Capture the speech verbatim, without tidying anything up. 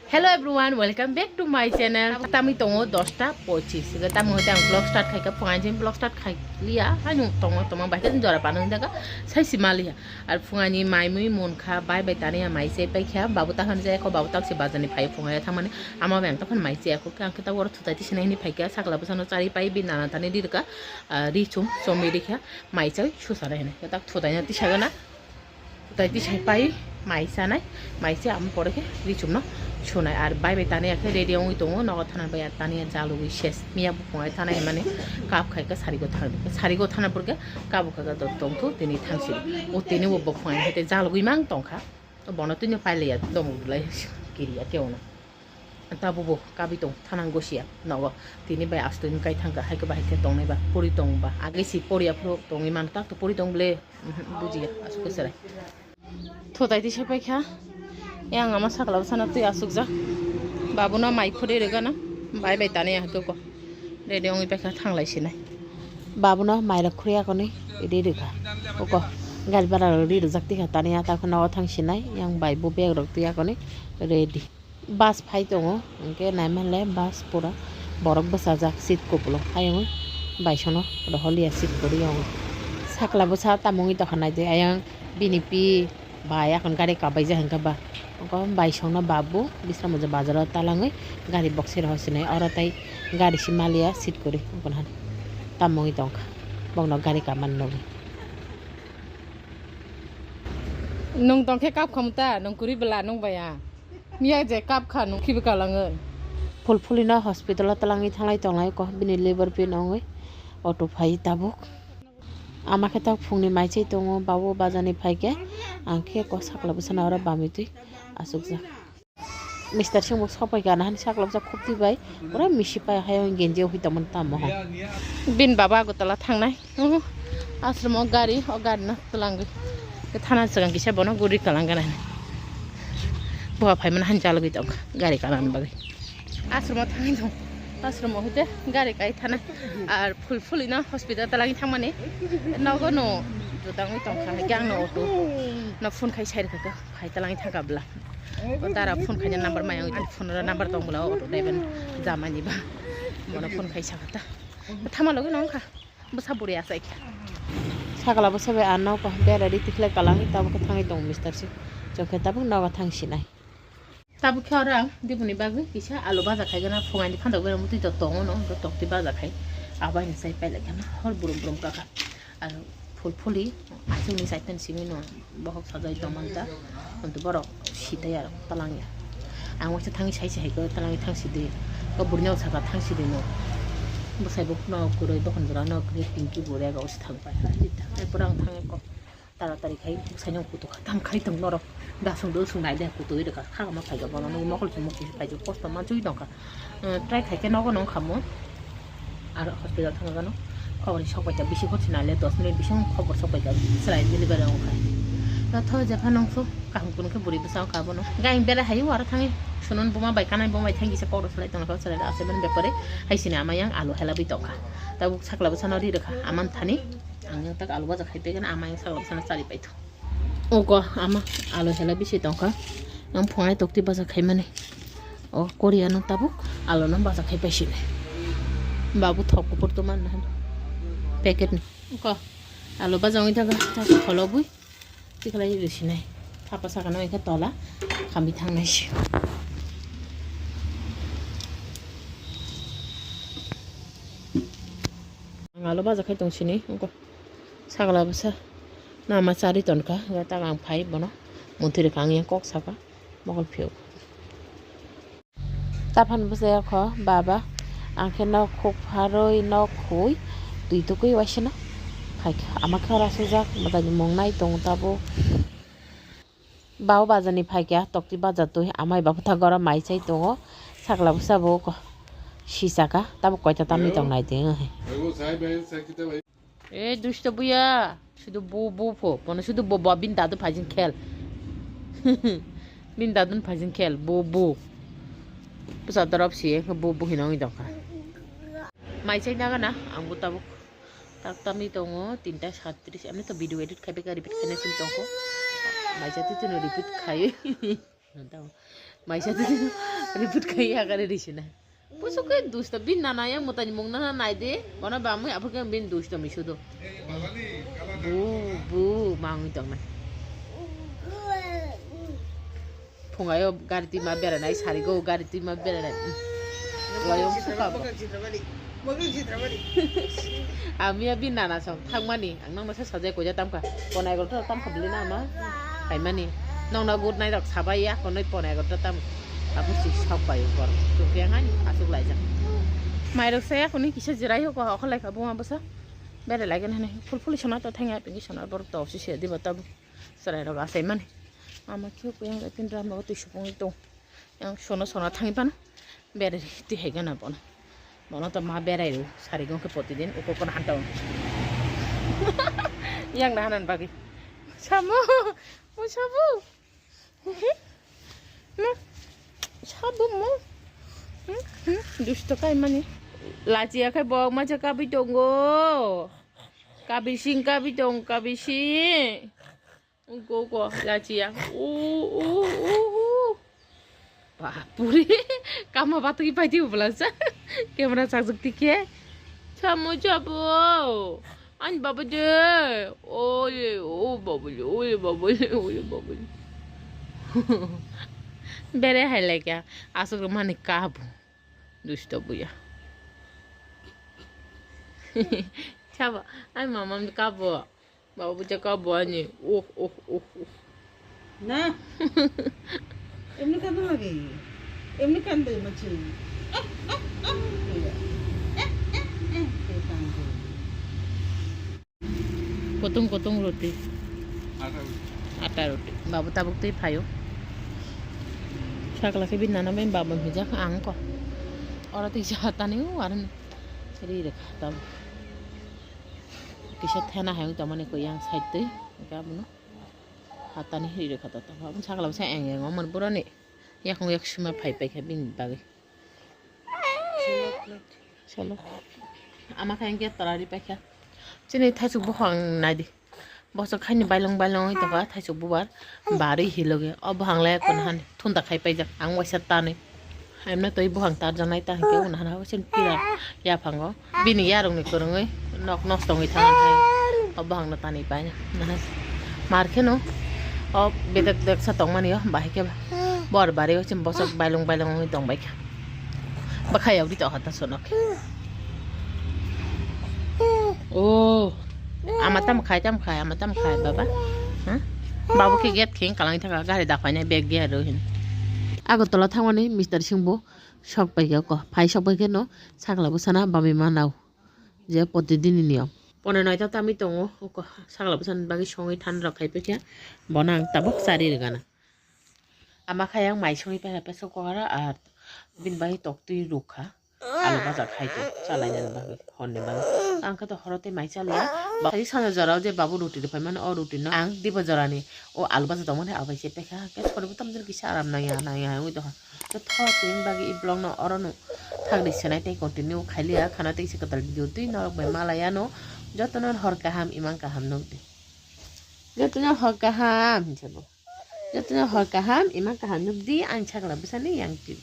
Hello everyone, welcome back to my channel. Tamwi tongo dosta pochis. Ga tamo hoite ang vlog start khaika, phungai jin vlog start khai liya. Haino tongo tongma bai khe jora pano daga sai si maliya. Ar phungaini mai mui munkha, bai bai tani ya mai se paikha. Babu ta han je ko babu tak se bazani phai phungai thamani. Ama bai ang ta phan mai se ko ang ta wor thutai ti sinai ni phaika sakla bwsano chari pai bi nana tani ri rwkha. Ah, ri chum chomi rikha mai chai susana hene. Tak thutai na ti sagana. Tei tisai pai mai chanai, mai se amo pore khe richumno sunai. Ar bai bai tani akhe ready wngwi tongo, nogo thana bai tani jalugwi ses. Miya bukung ai thana himani kap khai khe sarigo thana, sarigo thana pore khe kabo kha khe tongthu tini thangsi. O tini bo bukung ai hete jalugwi mang tongkha. Bono tini pailaiya domo bulai kiriya kewno. Tabuk bo kabui tong thanang gosia nogo. Tini bai astui wngkai thangkha, hai khe bahai khe tongnai ba pori tong ba. Age si poriya phuru tongwi man tak to pori tong ble, mhm, bujiya asuk khe chwrai. Thutai tisa paikha. Yang ama sakla bwsano twi asukjak. Babuno mai khuri rwgano. Bai bai tani ahai khe ko. Ready wngwi paikha thanglai sinai. Babuno mai rok khuri akoni ri rwkha. Uko gari bara rok ri rwjak tikha tani a ta kheno thang sinai. Yang bai bo bag rok twi akoni ready. Bus phai tongo, hwnkhe naimanle bus pura borok bwsajak seat kuphulung ayang baisongno rohorliya seat kwrwi wngo. Sakla bwsa tamo wngwi tongkha naidi ayang bini pi bai akhon gari kabaijak hwnkhe ba. Oko baisongno babu Bisramganj bazaro talangwi gari boksi rohor sinai oro tei gari si maliya seat kwrwi wngkha tamo wngwi tongkha bokno gari kabmani nugwi. Nwng tongkhe kap khamu ta, nwng kwrwi bwla nwng baya. Miya je kap kha nwng khibi kalangwi. Phulphulino hospital o twlangwi thanglai tonglai ko bini liver pain wngwi auto phai tabuk. Ama khe tok phungni maichai tongo, babu bazani phaikhe ang khe ko sakla bwsano oro bamwi twi achukjak. Mister Singh bo sok pai gana hani sakla bwsa khopti bai pura misi pai hayung genji o hoi tongmani tamo hwn. Bini baba Agartala thangnai. Uhu, ashram o gari, o gari no twlangwi. Ke thana swkang kisa bono guri kalang gana. Bo phaimani han jalgwi tongkha gari kalang bagwi. Ashram o thangwi tong. Ashram o hoite gari kai thana. Ar phul phulino hospital twlangwi thangmani. Nogo no jutangwi tongkha. Hake ang no auto no phone khai sai rwkha. Phai twlangwi thangkha bwla. O dara phone khaina number maya wngwi tong phone ro number tong bwla o auto driver jamani ba. Bono phone khai sakha ta. Thama logi no wngkha. Bwsa buri asai khe. Sakla bwsa bai ano ko bera ri tikhlai kalang tabuk thangwi tong Mister Singh. Chokhe tabuk nogo thang sinai. Tabuk khe oro ang diboni bagwi kisa alu baja khai gana phungai ni phantok bai mutwi to tongo no tokti baja khai. Abai ni sai pailai kha hor burum burum kaka. Alu phul phuli aswk ni sai tan simi no. Bohok sajai tongmani ta, hwnkhe borok sitai aro twlangya. Ang waisa thangwi saisa hai khe twlangwi thang sidi. O bwrwino saka thang sidi no. Bwsai bo no kwrwi, bohon jora no kwrwi, pinki bo rega o se thang pai. Hai pura ang thangwi kok taratari khai bwsai no kutuk kha. Thang khai tong norok. Dasung dusung nai de kutui rwkha. Khagama phai kha bono nugwi mokol se mukti phai kha kosto mansugwi tongkha. Try khai khe nogo nung khamu. Aro hospital thangma gano khobor sok pai kha, bisi khorsi nai le dos minute bising khobor sok pai kha, chwrai delivery wng kha. Tho jepha nung su kaham kunu khe bwrwi bwsa wng kha bono. Gain bera hai aro thangwi sunon buma bai kanai buma bai thangwi kisa powder salai tong kha, chwrai da asai mani bepari hai sini ama yang alu helabwi tong kha. Tabuk sakla bwsano ri rwkha aman thani ang yang tak alu baja khai pegana ama yang sakla bwsano chari pai tho. Oko ama alo hela bisi tongkha. Ang phungai tokti baja khaimani. O Korea no tabuk alo no baja khai paisini. Babu thok kupur to man nahan. Packet ni. Oko alo baja wngwi thangkha. Thok kholobwi. Tikhlai risinai. Thapa sakano wngkha tola. Khambi thangnai si. Ang alo baja khai tong sini. Oko. Sagla bwsa nama chari tonkha, hwnkhe tak ang phai bono muntui rwkha, ang yang kok saka mokol phiyok. Taphano bwsa yakho baba, ang khe nok khuk pharwi nok khui twi tukui waisano phaikha. Ama khe ora sujak mwtaini mung nai tongo tabuk. Bau bazani phaikha tokti baja twi amai baphuta gora mai chai tongo. Sagla bwsa bo ko sisaka tabuk koita tamni tong nai tong. E dusto buya, sudu bu bu pho, bono sudu bo bo bin dadu phajin khel. Bin dadun phajin khel bu bu. Pusa dorop si bu bu hinong idong kha. Mai chai naga na ang bu tabuk. Tak tamni tongo tinta satris, amni to video edit khai beka repeat khai nasin tongko. Mai chai tu no repeat khai. Maisa tini ribut kai ya kare risina. Pusu ke dusta bin nana yang mutani mung nana nai de. Bona bamui apu ke bin dusta mi sudo. Bu bu mangui tong nai. Phungayo gari tima beranai sarigo gari tima beranai. Wayong suka. Ami abi nana song thangmani ang nang masa sajai koja tamka. Pona egarota tamka bili na ama. Kaimani. Nong na good night rok sabai ya konoi pona egarota tam. Abu si sok bai kor. Chukya ngan asuk laijak. Mai rok saya kuni kisa jirai ho ko hokol lai ka bunga basa. Bere lagi nani. Full full sona to thangya pingi sona bor to si se diba tabu. Chwrairok achaimani. Ama khe kuyang bai pindra ama twi supungwi tong. Yang sono sono thangwi phano. Bereri twi hai gana bono. Bono to ma berai rw sari gong khe protidin uko kono hanta. Yang na hanan bagwi. Samu. Mo samu. No. Sabu mo. Dusto kai mani. Lachi akai bo ma je kabi tongo. Kabising kabi tong kabising. Go go lachiya. O o o o. Bapuri. Kama batwi paidi ubla sa. Camera chakjak tike. Chamo chabo. Ani baba de. Ole o baba le ole baba le ole baba le. Bere hai laikya. Asuk mani kabu. Dusto buya. Chabo. Ai mama kabo. Baba buja kabo ani. Uh uh uh uh. Na. Emni kan lagi. Emni kan deh macam. Kotung kotung roti. Ata roti. Babu tabuk tei phaio. Sakla khe bini nana bai baba hijak ang ko. Oro tei sa tani o aron ri rwkha tabuk. Kisa thena hai wng tongmani koi yang side twi hwnkhe abono hatani ri rwkha tabuk. Aboni sakla bwsa eng eng wngmani boroni yakung yak sima phai paikha bini bagwi. Chalo. Ama khe hwnkhe tola ri paikha. Chini thaisuk buphang naidi. Bosok haini bailong bailong wngwi tongkha thaisuk bubar. Barwi hiloge. O buphang le kono hani thunda khai paijak. Ang waisa tanwi. Emne twi buphang tarjaknai ta hwnkhe uno hana waisa pira yaphango. Bini yarwkni kwrwngwi nok nosto wngwi thangkha. O buphangno tanwi paina. Mar kheno. O bedek deksa tongmani o bahai khe bor bari o chini bosok bailong bailong wngwi tongbaikha. Bwkha yagdi to hata sonok. Oh. Ama tam khai, tam khai, ama tam khai, baba. Ha? Babu khe gate kheng kalang thaka gari da khaina bag dia ro hin. Agartala thangmani Mister Singh bo sok pai khe ko. Phai sok pai khe no sakla bwsana bami manao. Je protidin ni niyom. Pone noita tami tongo, sakla bwsani bagwi songwi than rok khai paikha. Bono ang tabuk chari rwgana. Ama khe ang mai songwi paikha peso kokara ar bini bagwi tok twi rwkha. Alu baja khai tong chalainani bagwi horni bagwi. Ang khe to horo tei mai chaliya. Ba-, tei sana jorao je babu ruti rwphai mano, o ruti no ang diba jorani o alu baja tongmani abai se paikha. Khe sori bo tamjani kisa aram nangya nangya wngwi tongkha. Khe tho tini bagwi i vlog no oro no thakri senai tei continue khailiya khana tei se kwtal video twi norok bai malaya no. Jotono hor kaham imang kaham nukdi. Jotono hor kaham hinsa bo. Jotono hor kaham, ima kaham nukdi, ang sakla bwsani yang twi.